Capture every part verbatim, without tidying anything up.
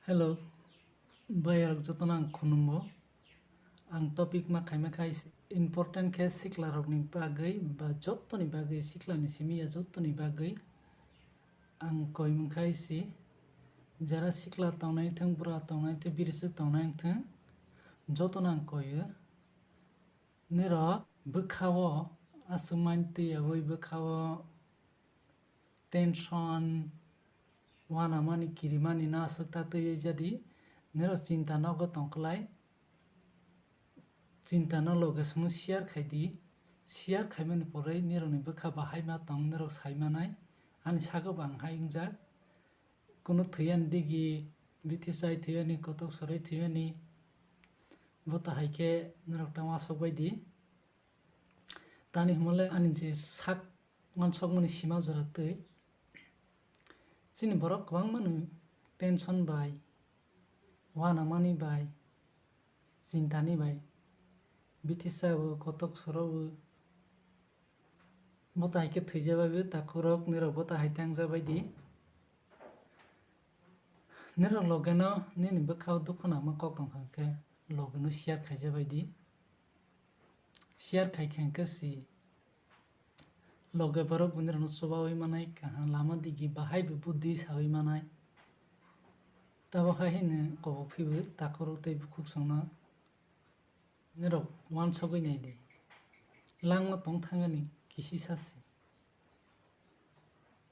Hello, bayarok jotono ang khulumgo. Ang topic ma khaima khai important khe siklarokni bagwi ba jottoni bagwi, siklani simi ya jottoni bagwi ang koimung khai si. Jara sikla tongnai thung, bura tongnai thung, biriswk tongnai thung, jotono ang koio. Nirok bwkhao aswk mantwi yaui bwkhao tension, uanamani, kirimani no aswk ta twiwi jadi, nirok chinta nogo tongkhlai, chinta no loge songno share khai di. Share khaimani pore nirokni bwkha bahai ma tong, nirok sai manai. Ani sago bo ang hai wngjak, kunu thwiyani digi, bithi chai thwiyani, kotok soroi thwiyani, bo ta hai khe nirok tamo aswk bai di. Tani hwnmale ani je sak uansukmani sima jora twi chini borok kwbangmano tension bai, uanamani bai, chintani bai, bithi chao, kotok sorowo, bo ta hai khe thwijak bai bo, takhurok nirok bo ta hai tangjak bai di. Nirok logeno nini bwkhao dukhu nangma kok tong kha khe logeno share khaijak bai di. Share khai khe hwnkhe si loge borok bo nirokno chubaui manai, kaham lama digi bahai bo buddhi saui manai. Tabok hai hwnwi kobok phiwi takhurok tei bukhuk songno nirok uansugui nai di. Langma tong thangani kisisa se.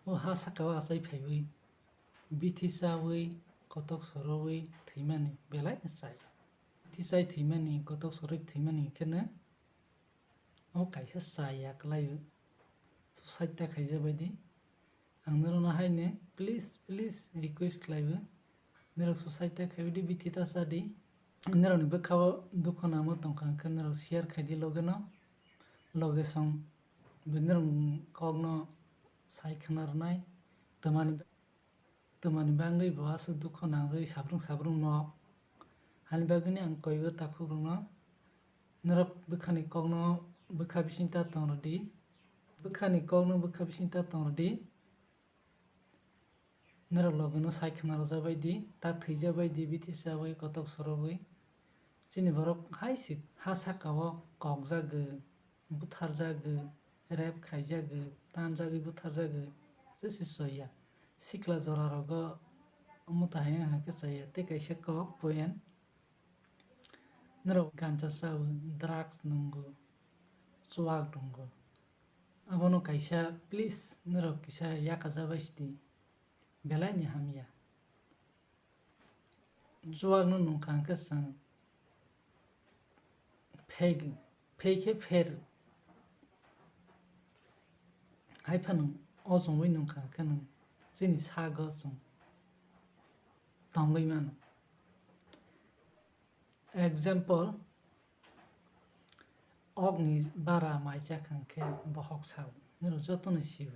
O ha sakao achai phaiwi, bithi chawi, kotok sorowi thwimani belai no chaya. Bithi chai thwimani, kotok soroi thwimani kheno o kaisa chaya kwlaio. Suicide ta khaijak bai di. Ang norokno haino please, please request khlaiwi, norok suicide ta khaiwi di, bithi ta cha di. Norokni bwkhao dukhu nangma tong kha hwnkhe norok share khai di logeno, loge song bo norok kokno sai khna rwnai. Twmani, twmani bagwi bo aswk dukhu nangjagwi sabrung sabrung no. Hani bagwino ang koigo takhukrokno, norok bwkhani kokno bwkha bising ta tong rwdi, bwkhani kokno bwkha bising ta tong rwdi. Norok logeno sai khna rwjak bai di, ta thwijak bai di, bithi chawi, kotok sorogwi. Chini borok hai se ha sakao kokjagwi, butharjagwi, rape khaijagwi, tanjagwi butharjagwi, se se chaya. Sikla jora rogo omo ta hai wngkha khe chaya, tei kaisa kok point. Norok ganja chawi, drugs nungo, chuwak nungo. Abono kaisa please norok kisa yakajabai sidi, belai ni hamya. Chuwak no nungkha hwnkhe chwng pheg, pheg khe pher. Hai phano o chumui nungkha hwnkhe nwng chini sago chwng tongwi mano. Example, okni bara mai chakha hwnkhe bohok sao, nirok jotono sio.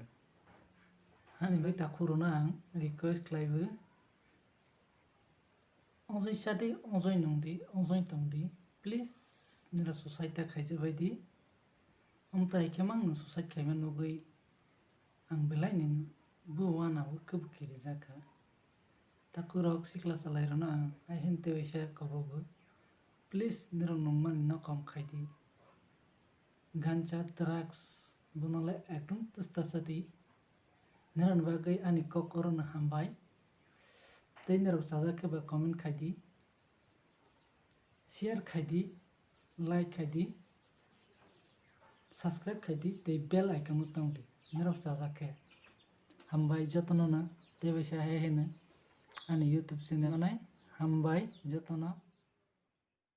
Hani bai takhukrokno ang request khlaiwi, ojoi chadi, ojoi nungdi, ojoi tongdi, please nirok suicide ta khaijak bai di. Amtai khe mang nwng suicide khaima nugwi ang belai ni bo uanao khe bo kirijak kha. Takhukrok sikla chwlairokno ang hai hwn tei waisa kobogo, please nirok nungmani no kom khai di. Ganja, drugs bono le ekdom twsta cha di. Nirokni bagwi ani kok orono hambai. Tei nirok chajak khe ba comment khai di. Share khai di, like khai di, subscribe khai di tei bell icon no tong di. Nirok chajak khe. Hambai jotono no tei waisa hai heno ani YouTube channel nai. Hambai jotono.